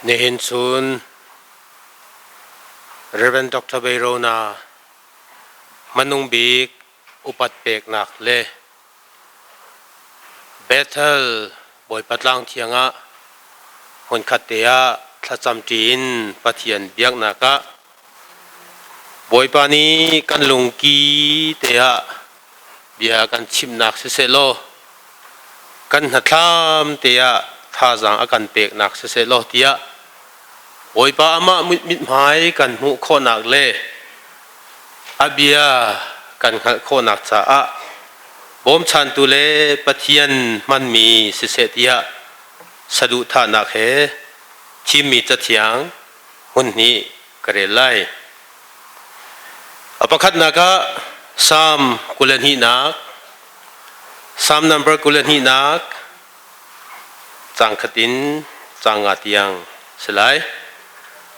Nihin chun Rev. Dr. Beirona hmanung bik upat peknak le Bethel Bawipa Tlang Thiang ah hmunkhat te ah thlacam ṭi in Pathian biaknak ah Bawipa nih kan lungki te ah bia kan chimnak siseh law kan hnathlam te ah thazaang a kan peknak siseh law tiah Bawipa amah mithmai kan hmuh khawhnak le a bia kan hngalh khawhnak caah bawmchantu le Pathian hmanmi siseh tiah saduhthahnak he thimmi cathiang hmun hnih ka rel lai. A pakhatnak ah Psalm 22nak, Psalm number 22nak, caang khat in caang nga tiang si lai.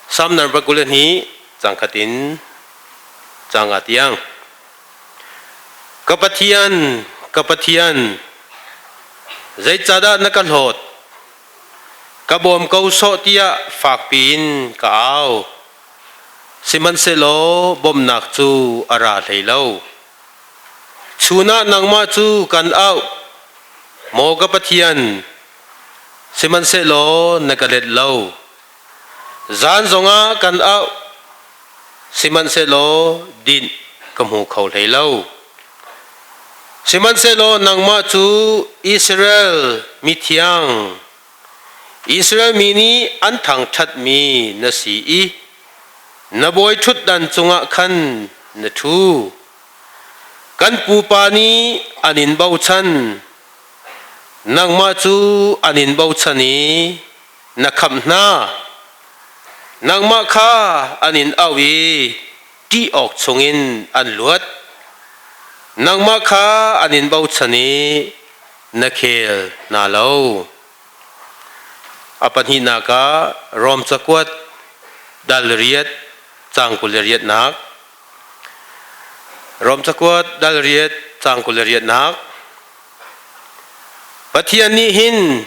Psalm number 22 caang khat in caang nga tiang. Ka Pathian, ka Pathian, zeicahdah na ka hlawt? Ka bawm ko sawh tiah fakpi in ka au. Sihmanhsehlaw bawmhnak cu a ra hlei lo. Chun ah nangmah cu kan auh, maw ka Pathian, sihmanhsehlaw na ka let lo. Zan zongah kan auh, sihmanhsehlaw dinh ka hmu kho hlei lo. Sihmanhsehlaw nangmah cu Israel mithiang, Israel mi nih an thangṭhatmi na si i na bawi ṭhutdan cungah khan na ṭhu. Kan pupa nih an in bochan, nangmah cu an in bochan i na khamh hna. Nangmah kha an in auh i ṭih awk chungin an luat. Nangmah kha an in bochan i na khel hna lo. A pahnihnak ah Rom cakuat dal riat caang 28nak. Rom cakuat dal riat caang 28nak. Pathian nih hin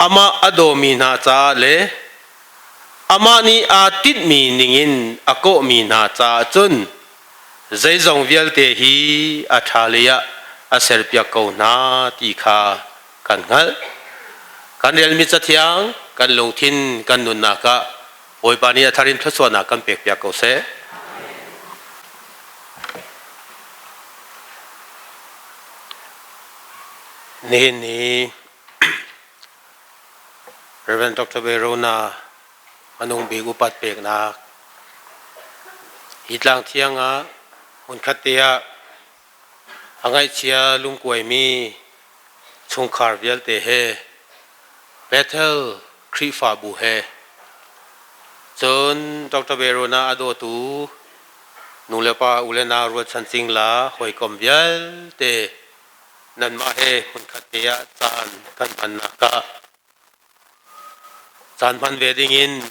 amah a dawmi hna caah le Amah nih aa tinhmi ningin a kawhmi hna caah cun zeizong vialte hi a ṭha lei ah a serpiak ko hna ti kha kan hngalh. Kan relmi Cathiang kan lungthin kan nunnak ah Bawipa nih a thar in thluachuahnak kan pekpiak ko seh. Nihin ni Rev. Dr. Verona hmanung bik upat peknak hi tlang thiang ah hmunkhat te ah a ngaihchia lungkuaimi chungkhar vialte he Bethel Khrihfabu he cun Dr. Verona a dawtu nulepa u le nau rualchan cingla hawikom vialte nanmah he hmunkhat te ah caan kan hmannak ah caan hman ve dingin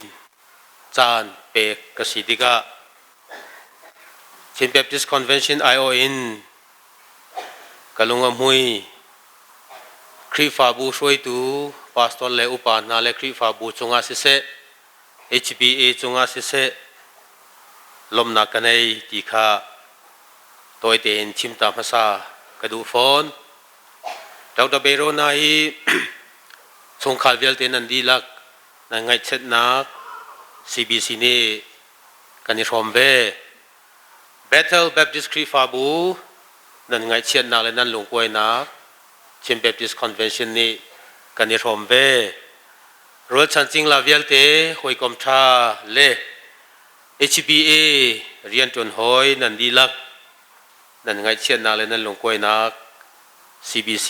caan pek ka si tikah Chin Baptist Convention aiawh in ka lung a hmui. Khrihfabu hruaitu pastor le upa hna le Khrihfabu cungah siseh, HBA cungah siseh lawmhnak ka nei ti kha tawi tein chim ta hmasa ka duh fawn. Dr. Berona hi chungkhar vialte nan dihlak nan ngaihchiatnak CBC nih kan i hrawm ve. Bethel Baptist Khrihfabu nan ngaihchiatnak le nan lungkuainak Chin Baptist Convention nih kan i hrawm ve. Rualchan cingla vialte hawikom ṭha le HBA rianṭuan hawi nan dihlak nan ngaihchiatnak le nan lungkuainak CBC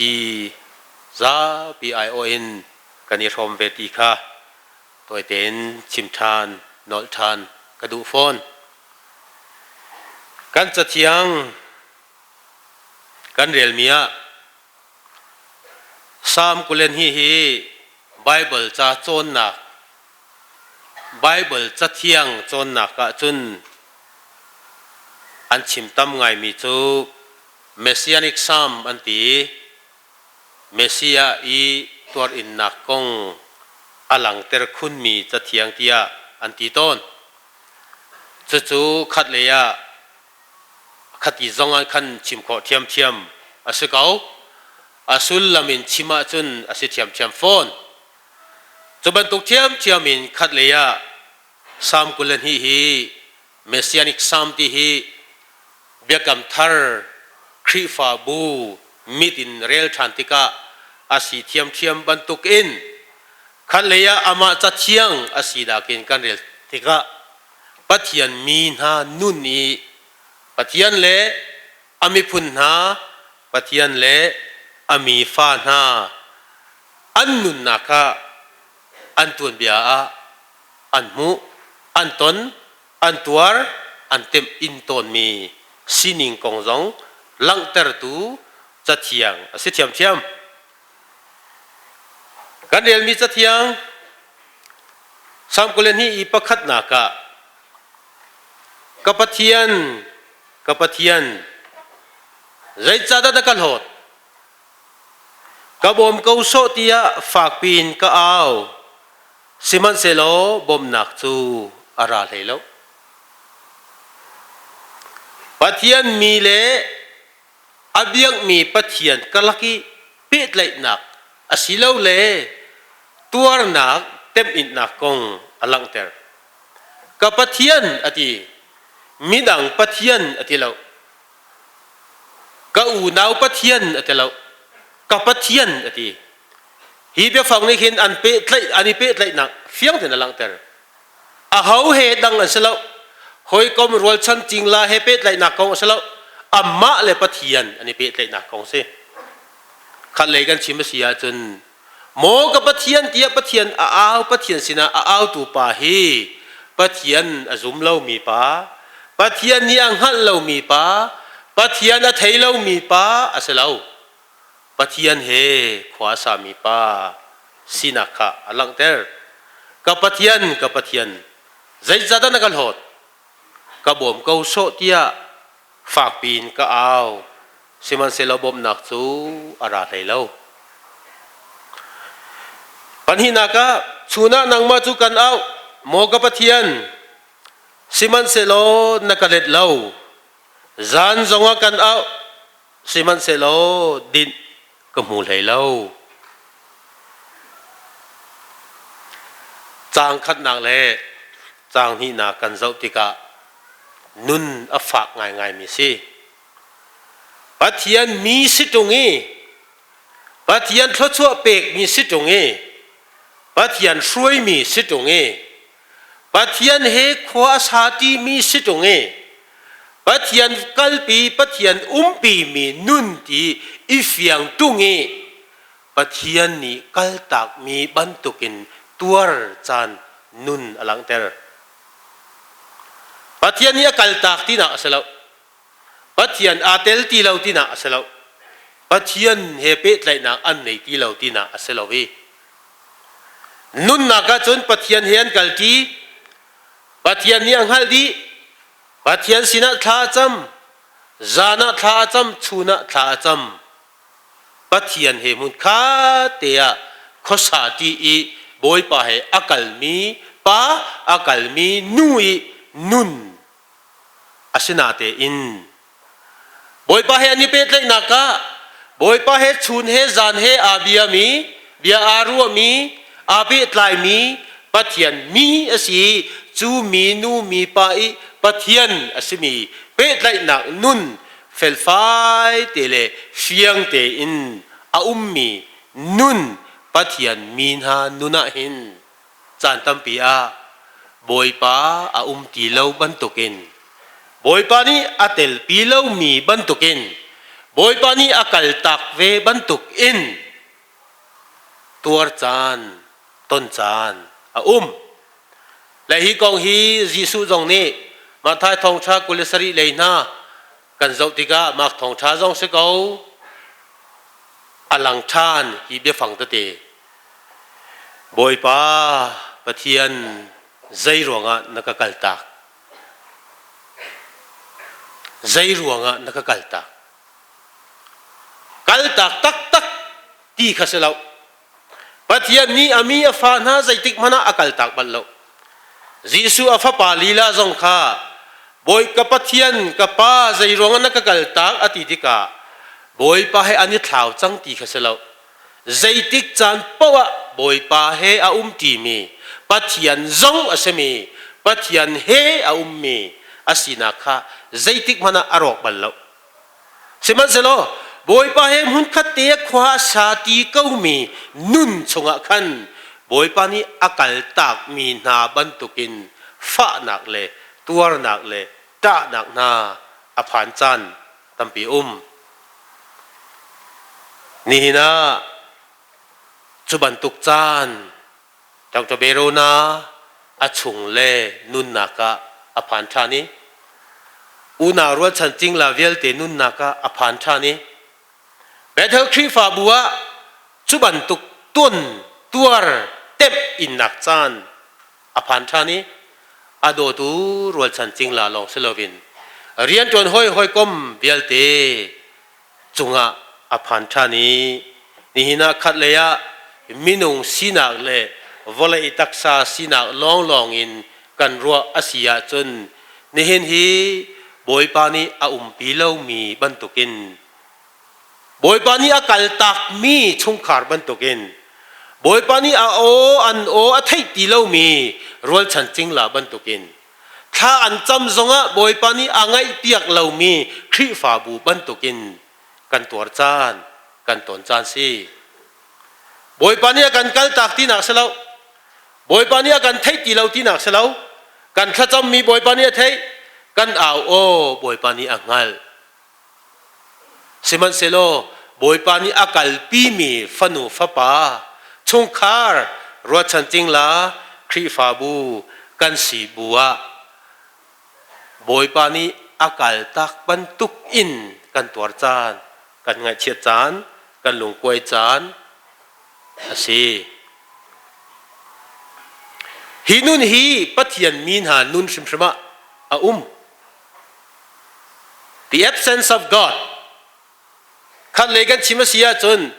zapi aiawh in kan i hrawm ve ti kha tawi tein chim ṭhan, nolh ṭhan ka duh fawn. Kan cathiang kan relmi ah Salm 22 hi Baibal ca cawnnak, Baibal cathiang cawnnak ahcun an chim tam ngaimi cu Messianic Psalm an ti i Messiah i tuarinnak kong A langhter khunmi Cathiang tiah an ti tawn. Cucu khatlei ah khati zong ah khan chim khawh ṭhiamṭhiam a si ko. A sullam in chim ahcun a si ṭhiamṭhiam fawn. Cu bantuk ṭhiamṭhiam in khatlei ah Salm 22 hi Messianic Psalm ti hi Biakam Thar Khrihfabu mit in rel ṭhan tikah a si thiamṭhiam bantukin khatlei ah amah Cathiang a si nakin kan rel tikah Pathian mi hna nun i Pathian le a miphun hna, Pathian le a mi fa hna an nunnak kha an tuanbia ah an hmuh, an ton, an tuar, an temh in tawnmi sining kong zong langhtertu Cathiang a si ṭhiamṭhiam. Kan relmi Cathiang Salm 22 i pakhatnak ah Ka Pathian, ka Pathian, zeicahdah na ka hlawt? Ka bawm ko sawh tiah fakpi in ka au, sihmanhsehlaw bawmhnak cu a ra hlei lo. Pathian mi le a biakmi Pathian karlak i pehtlaihnak asilole tuarnak temhinnak kong a langhter. Ka Pathian a ti, midang Pathian a ti lo. Ka unau Pathian a ti lo. Ka Pathian a ti. Hi biafang nih hin an pehtlaih an i pehtlaihnak fiang tein a langhter. Aho he dang an si lo. Hawikom rualchan cingla he pehtlaihnak kong a si lo. Amah le Pathian an i pehtlaihnak kong a si. Khat lei kan chim a si ahcun maw ka Pathian tiah Pathian a au Pathian sinah a autu pa hi Pathian a zum lomi pa, Pathian nih a hngalh lomi pa, Pathian a thei lomi pa a si lo. Pathian he khua a sami pa sinak kha a langhter. Ka Pathian, ka Pathian, zeicahdah na ka hlawt? Ka bawm ko sawh tiah fakpi in ka au. Sihmanhsehlaw bawmhnak cu a ra hlei lo. Pahnihnak ah, chun ah nangmah cu kan auh, maw ka Pathian, sihmanhsehlaw na ka let lo. Zan zongah kan auh, sihmanhsehlaw dinh ka hmu hlei lo. Caang khatnak le caang hnihnak kan zoh tikah nun a fak ngaingaimi si. Pathian mi si ṭung i Pathian thluachuah pekmi si ṭung i Pathian hruaimi si ṭung i Pathian he khua a sa ṭimi si ṭung i Pathian kalpi Pathian umpimi nun ti i fiang ṭung i Pathian nih kaltakmi bantukin tuar caan nun a langhter. Pathian nih a kaltak tinak a si lo. Pathian aa tel ti lo tinak a si lo. Pathian he pehtlaihnak an nei ti lo tinak a si lo i nunnak ahcun Pathian he an kalṭi, Pathian nih a hngalh dih, Pathian sinah thla a cam, zan ah thla a cam, chun ah thla a cam. Pathian he hmunkhat te ah khuasa ṭi i Bawipa he a kalmi pa, a kalmi nu i nun Asinatein Bawipa he an i pehtlaihnak ah Bawipa he chun he zan he aa biami, bia aa ruahmi, aa pehtlaimi Pathian mi a si. Cu mi nu mi pa i Pathian a simi pehtlaihnak nun felfai te le fiang tein a ummi nun Pathian mi hna nun ah hin Caan tampi ah Bawipa a um ti lo bantukin Bawipa nih a telpi lomi bantukin Bawipa nih a kaltak ve bantukin tuar caan, ton caan a um. Le hi kong hi Jesuh zong nih Matthai thawngṭha 27 lei hna kan zoh tikah Mark thawngṭha zong si ko a lang ṭhan hi biafang tete. Bawipa Pathian zei ruangah na ka kaltak? Zei ruangah na ka kaltak? Kaltak taktak ti kha si lo. Pathian nih a mi a fa hna zeitik hmanh ah a kaltak bal lo. Jesuh a fapa lila zong kha Bawi ka Pathian ka Pa zeiruang ah na ka kaltak a ti tikah Bawipa he an i thlau cang ti kha si lo. Zeitik caan paoh ah Bawipa he a um ṭimi Pathian zong a simi Pathian he a ummi a sinak kha zeitik hmanh ah a rawk bal lo. Sihmanhsehlaw Bawipa he hmunkhat te khua a sa ti komi nun chungah khan Bawipa nih a kaltakmi hna bantukin fahnak le tuarnak le ṭahnak hna a phan caan tampi um. Nihin ah cu bantuk caan Dr. Berona a chung le nunnak ah a phan ṭhan i unau rualchan cingla vialte nunnak ah a phan ṭhan i Bethel Khrihfabu ah cu bantuk tun tuar temh innak caan a phan ṭhan i a dawtu rualchan cingla lawng si loin rianṭuan hawi hawikom vialte cungah a phan ṭhan i nihin ah khatlei ah minung sinak le vawlei taksa sinak lawnglawng in kan ruah a si ahcun nihin hi Bawipa nih a umpi lomi bantukin Bawipa nih a kaltakmi chungkhar bantukin Bawipa nih a aw an aw a theih ti lomi rualchan cingla bantukin Thla an cam zongah Bawipa nih a ngaihpiak lomi Khrihfabu bantukin kan tuar caan, kan ton caan si. Bawipa nih a kan kaltak tinak si lo. Bawipa nih a kan theih ti lo tinak si lo. Kan thlacammi Bawipa nih a theih. Kan au aw Bawipa nih a hngalh. Sihmanhsehlaw Bawipa nih a kalpimi fanu fapa chungkhar ruahchan cingla Khrihfabu kan si bu ah Bawipa nih a kaltak bantuk in kan tuar caan, kan ngaihchiat caan, kan lungkuai caan a si. Hi nun hi Pathian mi hna nun hrimhrim ah a um. The absence of God. Khat lei kan chim a si ahcun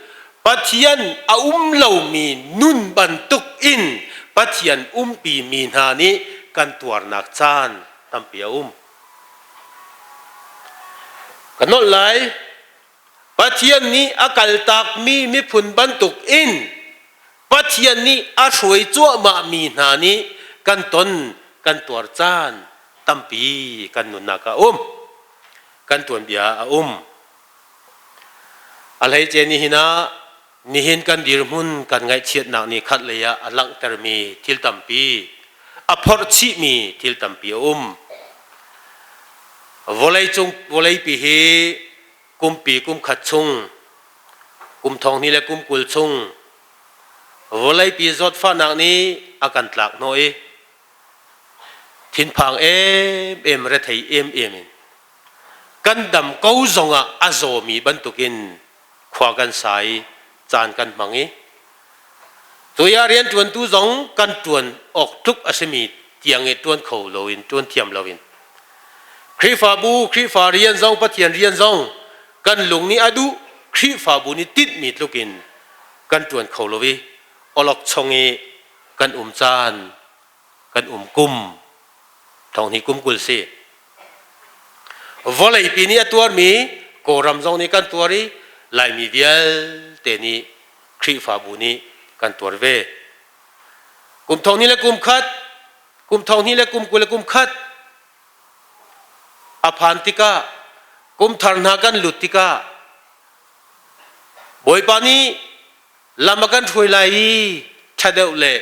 Pathian a um lomi nun bantuk in Pathian umpi mi hna nih kan tuarnak caan tampi a um. Ka nolh lai. Pathian nih a kaltakmi miphun bantuk in Pathian nih a hruai cuahmahmi hna nih kan ton kan tuar caan tampi kan nunnak ah a um. Kan tuanbia ah a um. A hleice nihin ah nihin kan dirhmun kan ngaihchiatnak nih khat lei ah a langhtermi thil tampi, a phorh chihmi thil tampi a um. Vawleicung vawleipi hi kumpi kum khat chung, kum thong hnih le kum 20 chung vawleipi zawtfahnak nih a kan tlak hnawh i thinphang emem rethei emem in kan dam ko zongah a zawmi bantukin khua kan sa i caan kan hmang i tuya rianṭuantu zong kan ṭuan awk tluk a simi tiang i ṭuan kho loin ṭuan thiam loin Khrihfabu Khrihfa rian zong Pathian rian zong kan lung nih a duh Khrihfabu nih tinhmi tluk in kan ṭuan kho lo i awlokchong i kan um caan kan um kum thong hi kum 20 si. Vawleipi nih a tuarmi Kawlram zong nih kan tuar i Laimi vialte nih Khrihfabu nih kan tuar ve. Kum thong hnih le kum khat, kum thong hnih le kum 20 le kum khat a phan tikah kum thar hna kan lut tikah Bawipa nih lam a kan hruai lai i ṭha deuh le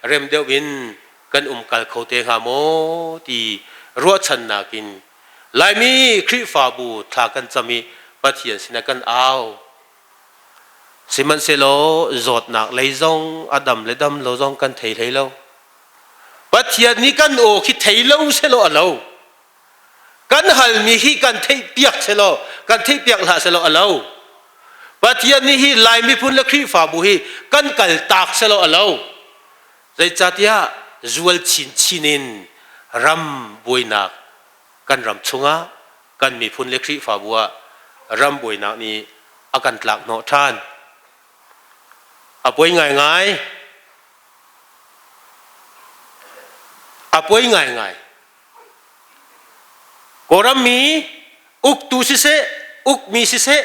rem deuh in kan umkal kho te hnga maw ti ruahchannak in Laimi Khrihfabu thla kan cam i Pathian sinah kan au. Sihmanhsehlaw zawtnak lei zong a dam le dam lo zong kan thei hlei lo. Pathian nih kan aw khi thei lo selaw a lo. Kan halmi hi kan theihpiak selaw, kan theihpiak hlah selaw a lo. Pathian nih hi Lai miphun le Khrihfabu hi kan kaltak selaw a lo. Zeicahtiah zual chinchin in ram buainak kan ram chungah kan miphun le Khrihfabu ah ram buainak nih a kan tlak hnawh ṭhan. A poi ngaingai. A poi ngaingai. Kawlram mi uktu siseh, ukmi siseh,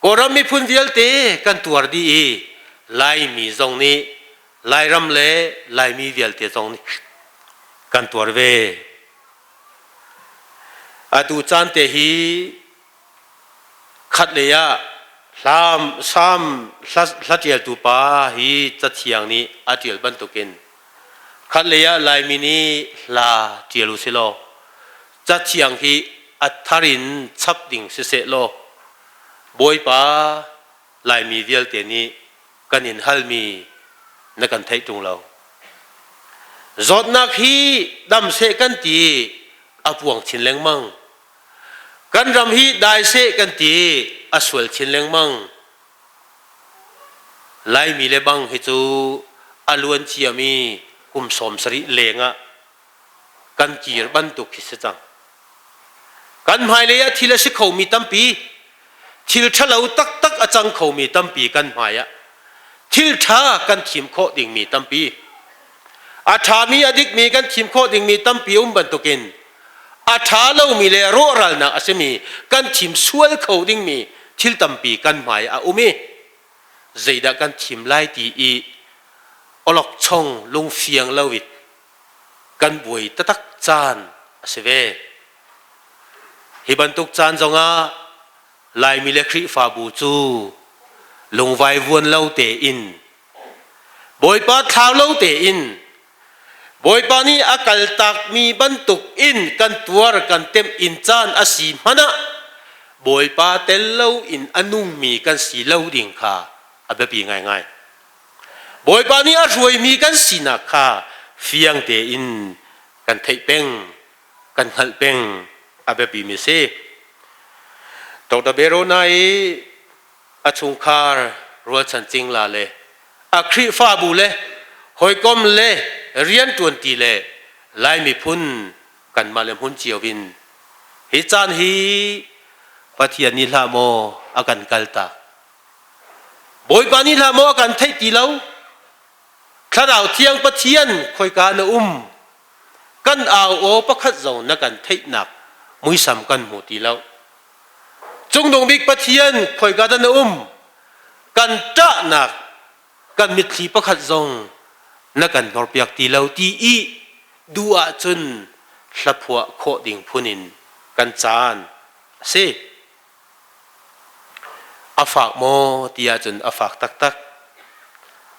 Kawlram miphun vialte kan tuar dih i Laimi zong nih Lairam le Laimi vialte zong nih kan tuar ve. Atu caan te hi Khatlei ah hlam Salm hla ṭialtu pa hi Cathiang nih a ṭial bantukin khatlei ah Laimi nih hla ṭial u silaw Cathiang hi a thar in chap ding siseh law Bawipa Laimi vialte nih kan in halmi na kan theih ṭung lo. Zawtnak hi dam seh kan ti a puang chin lengmang. Kan ram hi dai seh kan ti a sual chin lengmang. Laimi le bang hi cu a luan ciami kum 70 leng ah kan kir bantuk khi si cang. Kan hmailei ah thil a si khomi tampi, thil ṭhalo taktak a cang khomi tampi kan hmai ah thil ṭha kan thim khawh dingmi tampi. A ṭhami a dikmi kan thim khawh dingmi tampi um bantukin a ṭha lomi le rawhralnak a simi kan thim sual kho dingmi thil tampi kan hmai a um i zeidah kan thim lai ti i awlokchong lungfiang lo in kan buai taktak caan a si ve. Hi bantuk caan zongah Laimi le Khrihfabu cu lungvai vuan lo tein Bawipa thlau lo tein Bawipa nih a kaltakmi bantuk in kan tuar kan temh in caan a si hmanh ah Bawipa tel lo in a nungmi kan si lo ding kha a biapi ngaingai. Bawipa nih a hruaimi kan sinak kha fiang tein kan theih peng, kan hngalh peng a biapimi si. Dr. Berona i a chungkhar rualchan cingla le a Khrihfabu le hawikom le rianṭuanti le Lai miphun kanmah le hmun cio in hi caan hi Pathian nih hlah maw a kan kaltak Bawipa nih hlah maw a kan theih ti lo Thlarau Thiang Pathian khoika na um kan au aw pakhat zong na kan theihnak muisam kan hmu ti lo Cungnung bik Pathian khoika dah na um? Kan ṭahnak kan mitthli pakhat zong na kan hnorpiak ti lo ti i duh ahcun hlaphuah khawh ding phun in kan caan a si. A fak maw ti ahcun a fak taktak.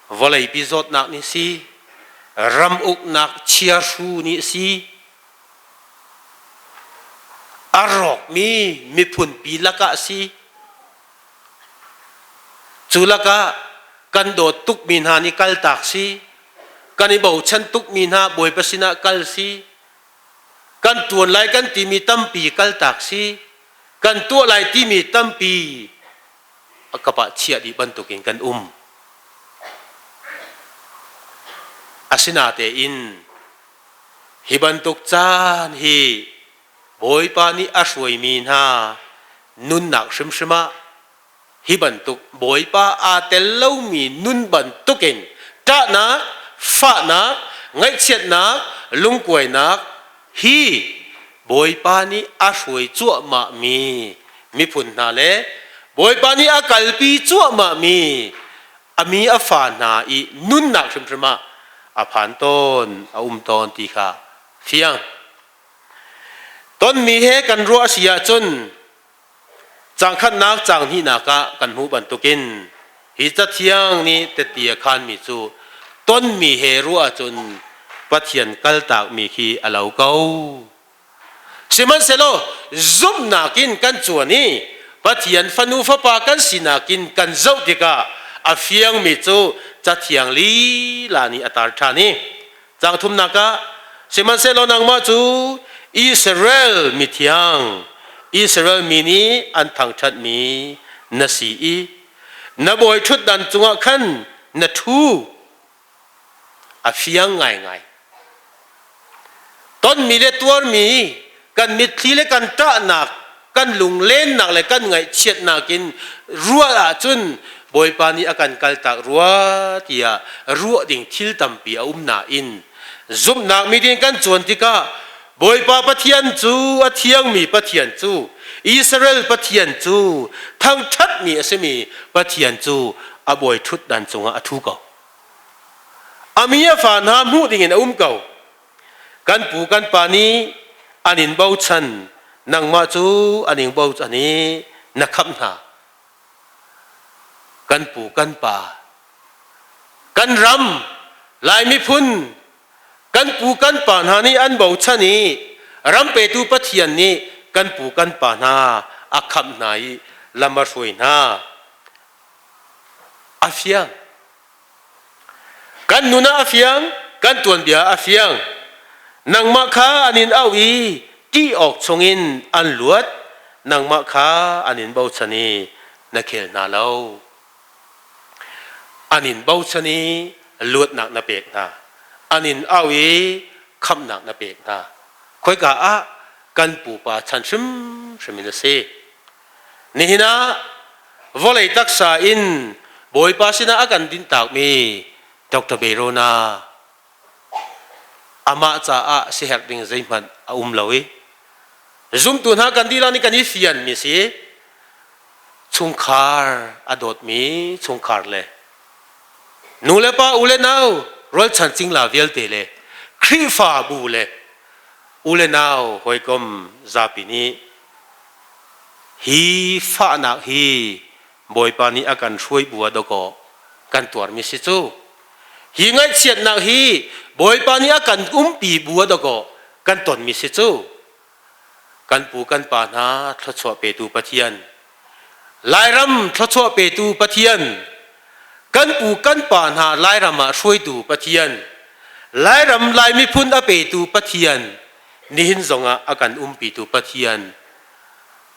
Vawleipi zawtnak nih si, ram uknak chiahru nih si, A rawkmi miphunpi lakah a si. Cu lakah kan dawt tukmi hna nih kaltak si, kan i bochan tukmi hna Bawipa sinah kal si, kan ṭuan lai kan timi tampi kaltak si, kan tuah lai timi tampi a kap ah chiah dih bantukin kan um. Asinatein Hi bantuk caan hi Bawipa nih a hruaimi hna nunnak hrimhrim ah hi bantuk Bawipa aa tel lomi nun bantukin ṭahnak, fahnak, ngaihchiatnak, lungkuainak hi Bawipa nih a hruai cuahmahmi miphun hna le Bawipa nih a kalpi cuahmahmi a mi a fa hna i nunnak hrimhrim ah a phan tawn a um tawn ti kha fiang tonmi he kan ruah a si ahcun cang khatnak cang hnihnak ah kan hmuh bantukin hi cathiang nih tette a khanmi cu tonmi he ruah ahcun Pathian kaltakmi khi a lo ko. Sihmanhsehlaw zumhnak in kan cuan i Pathian fanu fapa kan sinak in kan zoh tikah a fiangmi cu Cathiang lila nih a tar ṭhan i caang thumnak ah sihmanhsehlaw nangmah cu Israel mithiang Israel mi nih an thangṭhatmi na si i na bawi ṭhutdan cungah khan na ṭhu. A fiang ngaingai. Tonmi le tuarmi kan mitthli le kan ṭahnak Kan lunglennak le kan ngaihchiatnak in ruah ahcun Bawipa nih a kan kaltak rua tiah ruah ding thil tampi a um nain zumhnak miding kan cuan tikah Bawipa Pathian cu a thiangmi Pathian cu Israel Pathian cu thangṭhatmi a simi Pathian cu a bawi ṭhutdan cungah a ṭhu ko. A mi a fa hna hmuh dingin a um ko. Kan pu kan pa nih an in bochan, nangmah cu an in bochan i na khamh hna. Kan pu kan pa, kan ram, Lai miphun, kan pu kan pa hna nih an bochan i ram petu Pathian nih kan pu kan pa hna a khamh hna i lam a hruai hna. A fiang. Kan nun ah a fiang, kan tuanbia ah a fiang. Nangmah kha an in auh i ṭih awk chungin an luat, nangmah kha an in bochan i na khel hna lo. An in bochan i luatnak na pek hna. An in auh i khamhnak na pek hna. Khoika ah kan pupa chan hrimhrim in a si. Nihin ah vawlei taksa in Bawipa sinah a kan dinhtakmi Dr. Berona amah caah siherh ding zeihmanh a um lo i zumtu hna kan dihlak nih kan i fianmi si chungkhar a dawtmi chungkhar le nu le pa u le nau rualchan cingla vialte le Khrihfabu le u le nau hawikom zapi nih Hi fahnak hi Bawipa nih a kan hruai bu ah dawkaw kan tuarmi si cu. Hi ngaihchiatnak hi Bawipa nih a kan umpi bu ah dawkaw kan tonmi si cu. Kan pu kan pa hna thluachuah petu Pathian, Lairam thluachuah petu Pathian, kan pu kan pa hna Lairam ah hruaitu Pathian, Lairam Lai miphun a petu Pathian, nihin zongah a kan umpitu Pathian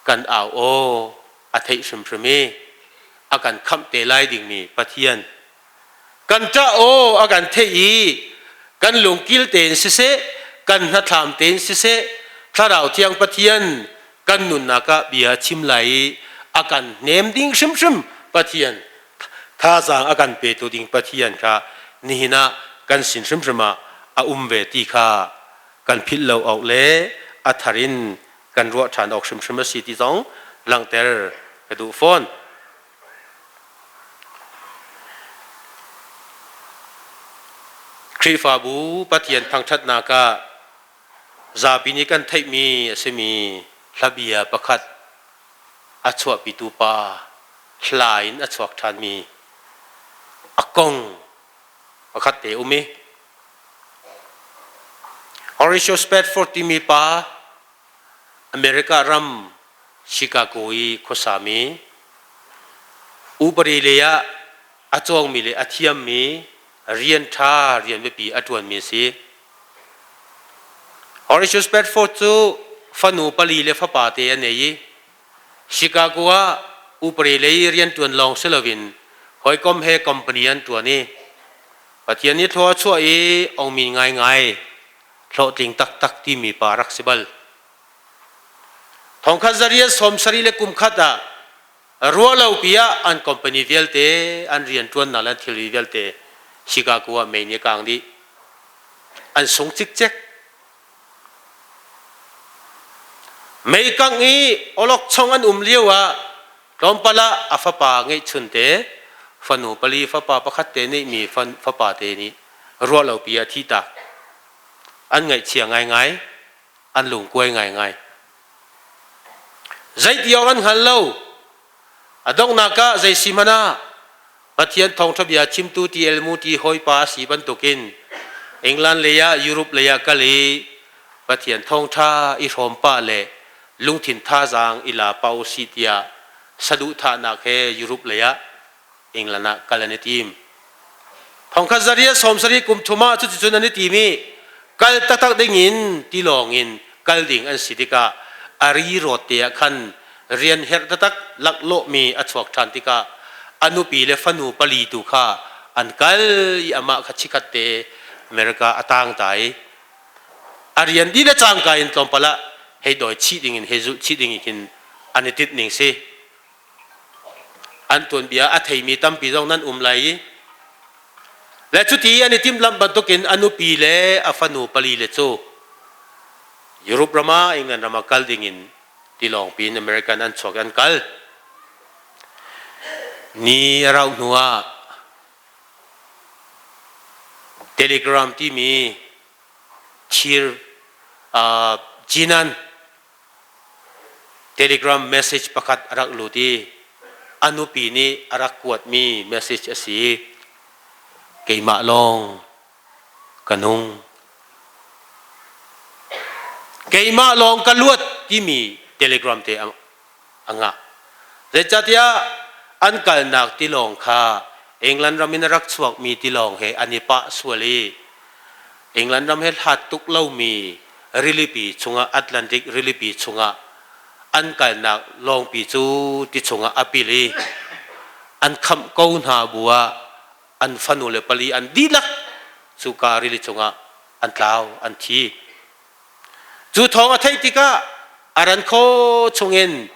kan au aw a theih hrimhrim i a kan khamh te lai dingmi Pathian kan ṭah aw a kan theih i kan lungkil tein siseh kan hnathlam tein siseh Thlarau Thiang Pathian kan nunnak ah bia chim lai i a kan hnem ding hrimhrim Pathian thazaang a kan petu ding Pathian kha nihin ah kan sin hrimhrim ah a um ve ti kha kan philh lo awk le a thar in kan ruah ṭhan awk hrimhrim a si ti zong langhter ka duh fawn. Khrihfabu Pathian thangṭhatnak ah zapi nih kan theihmi a simi hlabia pakhat a chuahpitu pa hla in a chuak ṭhanmi a kong pakhat te um i Horatio Spafford timi pa America ram Chicago i khuasami upadi lei ah a cawngmi le a thiammi rian ṭha rian biapi a ṭuanmi a si. Horatio Spafford cu fanu pali le fapa te a nei i Chicago ah upadi lei rianṭuan lawng si loin hawikom he company an ṭuan i Pathian nih thlua a chuah i ongmi ngaingai hlawhtling taktak timi pa rak si bal. Thongkhat zariat 71 le kum khat ah ruahlopi ah an company vialte an rianṭuannak le an thilri vialte Chicago ah mei nih a kaang dih. An sung cikcek. Meikangh i awlokchong an um lio ah tlawmpal ah a fapa ngeihchunte fanu pali fapa pakhat te neihmi fapa te nih ruahlopi ah thihtak. An ngaihchia ngaingai, an lungkuai ngaingai. Zeiti awk an hngal lo. A donghnak ah zei si hmanh ah Pathian thawngṭha bia chimtu TL Moody hawipa a si bantukin England lei ah Europe lei ah kal i Pathian thawngṭha i hrawm pah le lungthin thazaang i la pah usih tiah saduhthahnak he Europe lei ah England ah kal an i tim. Thongkhat zariat 70 kum thum ah cuticun an i tim i kal taktak dingin tilawng in kal ding an si tikah a ri rawt te ah khan rian herh taktak laklawhmi a chuak ṭhan tikah a nupi le fanu pali tu kha an kal i amah kha chikhat te America a tang ta i a rian dih le cangka in tlawmpal ah hei dawi chih dingin hei zulh chih ding in khin. An i tinh ning si. An tuanbia a theimi tampi zong nan um lai i le cuti an i timhlamh bantukin a nupi le a fanu pali le cu Europe ram ah England ram ah kal dingin tilawng piin American an chuak i an kal. Ni a rauh hnu ah Telegram timi thir jinan Telegram message pakhat a rak lut i a nupi nih a rak kuatmi message a si. Keimah lawng ka nung. Keimah lawng ka luat timi telegram te a ngah. Zeicahtiah an kalnak tilawng kha England ram in a rak chuakmi tilawng he an i pah sual i England ram he hlat tuk lomi rilipi chungah Atlantic rilipi chungah an kalnak lawngpi cu ti chungah a pil i an khamh ko hna bu ah an fanu le pali an dihlak cuka rili chungah an tlau an thi. Cu thawng a theih tikah a ran kho chungin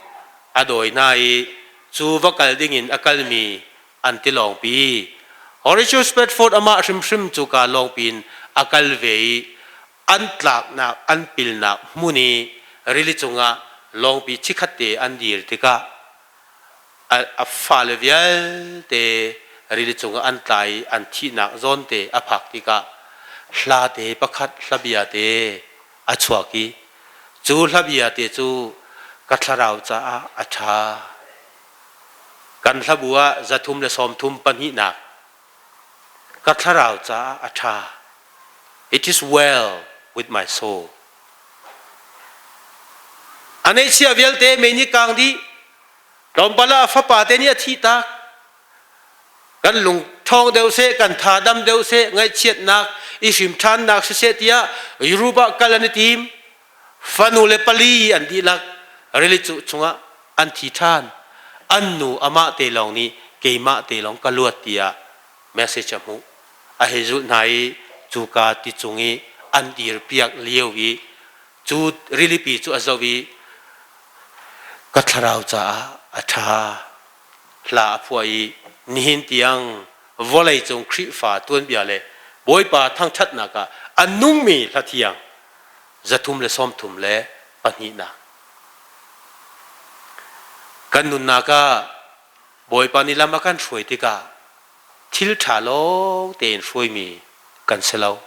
a dawi hna i cu va kal dingin a kalmi an tilawngpi. Horatio Spafford amah hrimhrim cuka lawngpi in a kal ve i an tlaknak an pilnak hmun i rili cungah lawngpi chikkhatte an dir tikah a fale vialte rili cungah an tla i an thihnak zawnte a phak tikah hla te pakhat hlabia te a chuak i cu hlabia te cu ka thlarau caah a ṭha. Kan hlabu ah 332nak ka thlarau caah a ṭha. It is well with my soul. A neihchiah vialte mei nih kang dih. Tlawmpal ah a fapa te nih a thih tak. Kan lung ṭhawng deuh seh, kan tha dam deuh seh, ngaihchiatnak, i hrim ṭhannak siseh tiah Europe ah kal an i tim. Fanu le pali an dihlak rili cu chungah an thi ṭhan. An nu amah te lawng nih keimah te lawng ka luat tiah message a hmuh. A hei zulh hna i cuka ti cung i an dirpiak lio i cu rilipi cu a zoh i ka thlarau caah a ṭha. Hla a phuah i nihin tiang vawleicung Khrihfa tuanbia le Bawipa thangṭhatnak ah a nungmi hla thiang 332nak. Kan nunnak ah Bawipa nih lam a kan hruai tikah thil ṭha lawng tein hruaimi kan si lo.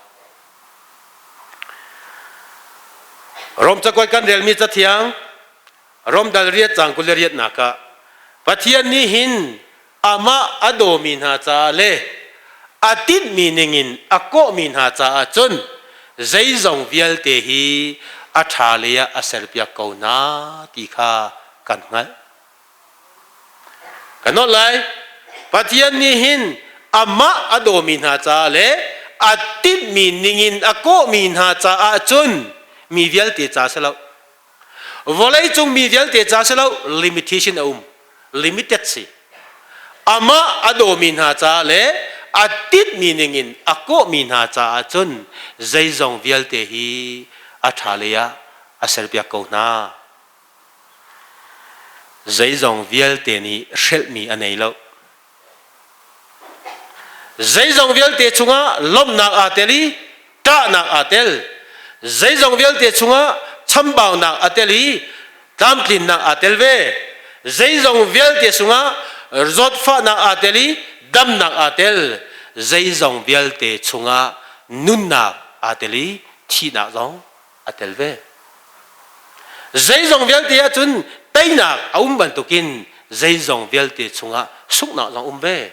Rom cakuat kan relmi cathiang Rom dal riat cang 28nak ah Pathian nih hin amah a dawmi hna caah le a tinhmi ningin a kawhmi hna caah cun zeizong vialte hi a ṭha lei ah a serpiak ko hna ti kha kan hngalh. Kan nolh lai. Pathian nih hin amah a dawmi hna caah le a tinhmi ningin a kawhmi hna caah cun mi vialte ca si lo. Vawleicung mi vialte ca si lo, limitation a um. Limited si. Amah a dawmi hna caah le a tinhmi ningin a kawhmi hna caah cun zeizong vialte hi a ṭha lei ah a serpiak ko hna. Zeizong vialte nih hrelhmi a nei lo. Zeizong vialte chungah lawmhnak aa tel i ṭahnak aa tel. Zeizong vialte chungah chambaunak aa tel i tlamtlinnak aa tel ve. Zeizong vialte chungah zawtfahnak aa tel i damnak aa tel. Zeizong vialte chungah nunnak aa tel i thihnak zong a tel ve. Zeizong vialte ahcun teinak a um bantukin zeizong vialte chungah sunghnak zong um ve.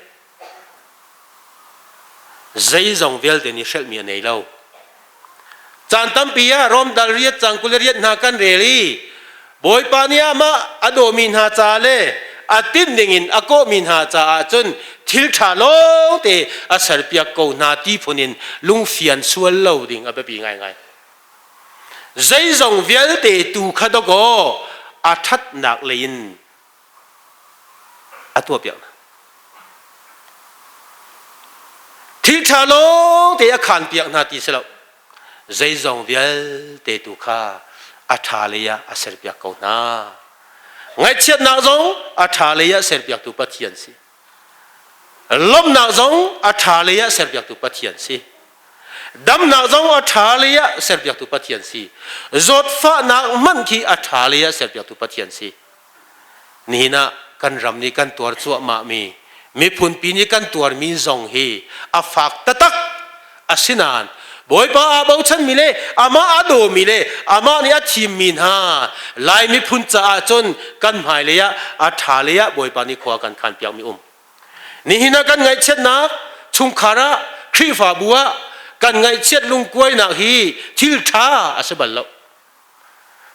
Zeizong vialte nih hrelhmi a nei lo. Caan tampi ah Rom dal riat cang 28 hna kan rel i Bawipa nih amah a dawmi hna ca le a tinh dingin a kawhmi hna caah cun thil ṭha lawngte a serpiak ko hna ti phun in lungfian sual lo ding a biapi ngaingai. Zeizong vialte tu kha dawkaw a ṭhatnak lei in a tuahpiak hna. Thil ṭha lawngte a khaanpiak hna ti si lo. Zeizong vialte tu kha a ṭha lei ah a serpiak ko hna. Ngaihchiatnak zong a ṭha lei ah serpiaktu Pathian si. Lawmhnak zong a ṭha lei ah serpiaktu Pathian si. Damnak zong a ṭha lei ah serpiaktu Pathian si. Zawtfahnak hmanh khi a ṭha lei ah serpiaktu Pathian si. Nihin ah kan ram nih kan tuar cuahmah mi miphunpi nih kan tuarmi zong hi a fak taktak. Asinain Bawipa aa bochanmi le amah a dawmi le amah nih a thimmi hna Lai miphun caah cun kan hmailei ah a ṭha lei ah Bawipa nih khua kan khan piakmi um. Nihin ah kan ngaihchiatnak chungkhar ah Khrihfabu ah kan ngaihchiat lungkuainak hi thil ṭha a si bal lo.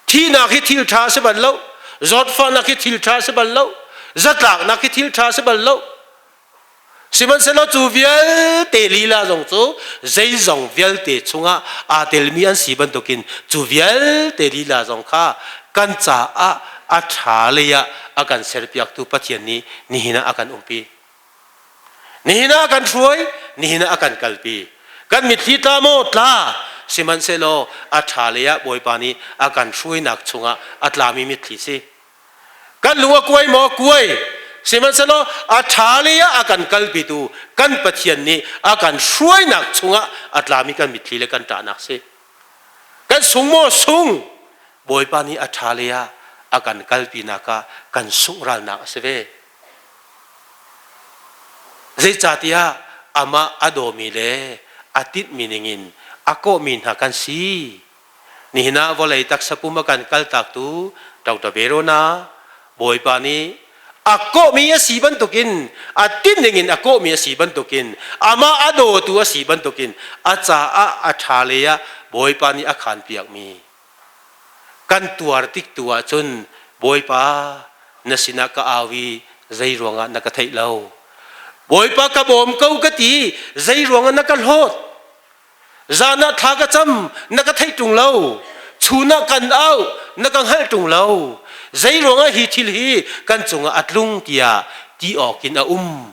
Thihnak hi thil ṭha a si bal lo. Zawtfahnak hi thil ṭha a si bal lo. Zatlaknak hi thil ṭha a si bal lo. Sihmanhsehlaw cu vialte lila zong cu zeizong vialte chungah aa telmi an si bantukin cu vialte lila zong kha kan caah a ṭha lei ah a kan serpiaktu Pathian nih nihin ah a kan umpi. Nihin ah a kan hruai, nihin ah a kan kalpi. Kan mitthli tla maw? Tla. Sihmanhsehlaw a ṭha lei ah Bawipa nih a kan hruainak chungah a tlami mitthli si. Kan lung a kuai maw? Kuai. Sihmanhsehlaw a ṭha lei ah a kan kalpitu kan Pathian nih a kan hruainak chungah a tlami kan mitthli le kan ṭahnak si. Kan sung maw? Sung. Bawipa nih a ṭha lei ah a kan kalpinak ah kan sungh ralnak a si ve. Zeicahtiah amah a dawmi le a tinhmi ningin a kawhmi hna kan si. Nihin ah vawlei taksa pum a kan kaltaktu Dr. Verona Bawipa nih a kawhmi a si bantukin a tinning in a kawhmi a si bantukin amah a dawtu a si bantukin a caah a ṭha lei ah Bawipa nih a khanpiakmi kan tuar tik tu ahcun Bawipa na sinah ka au i zei ruangah na ka theih lo Bawipa ka bawm ko ka ti zei ruangah na ka hlawt Zan ah thla ka cam, na ka theih ṭung lo. Chun ah kan au, na ka hngalh ṭung lo. Zei ruangah hi thil hi kan cungah a tlung tiah ti awkin a um.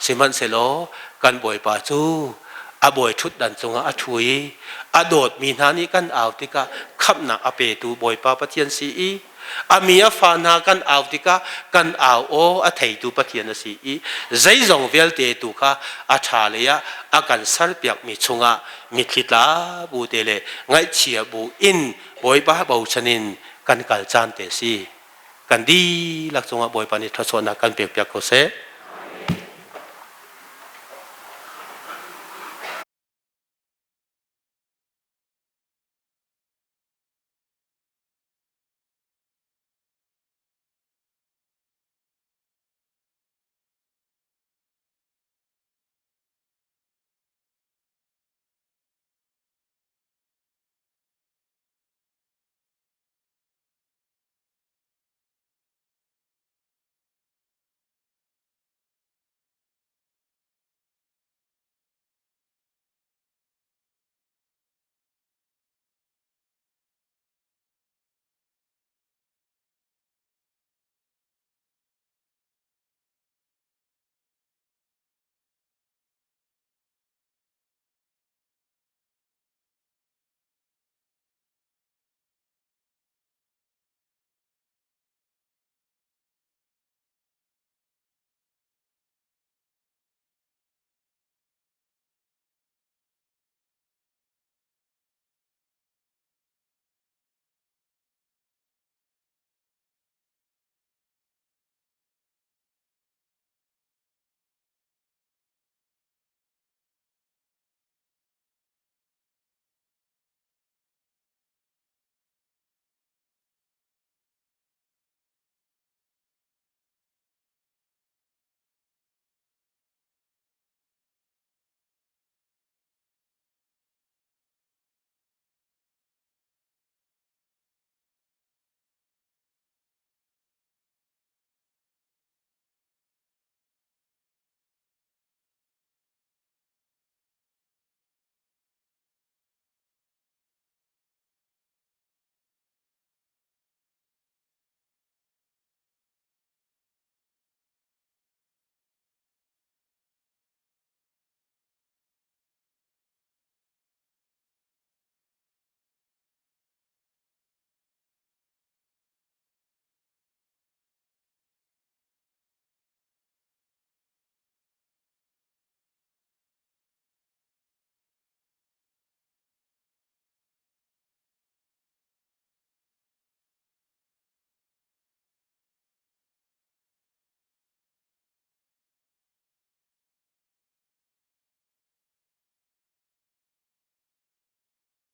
Sihmanhsehlaw kan Bawipa cu a bawi ṭhutdan cungah a ṭhu i a dawtmi hna nih kan au tikah khamhnak a petu Bawipa Pathian si i A mi a fa hna kan au tikah kan au aw a theitu Pathian a si i zeizong vialte tu kha a ṭha lei ah a kan serpiakmi chungah mitthli tla bu te le ngaihchia bu in Bawipa bochan in kan kal caan te si. Kan dihlak cungah Bawipa nih thluachuahnak kan pekpiak ko seh.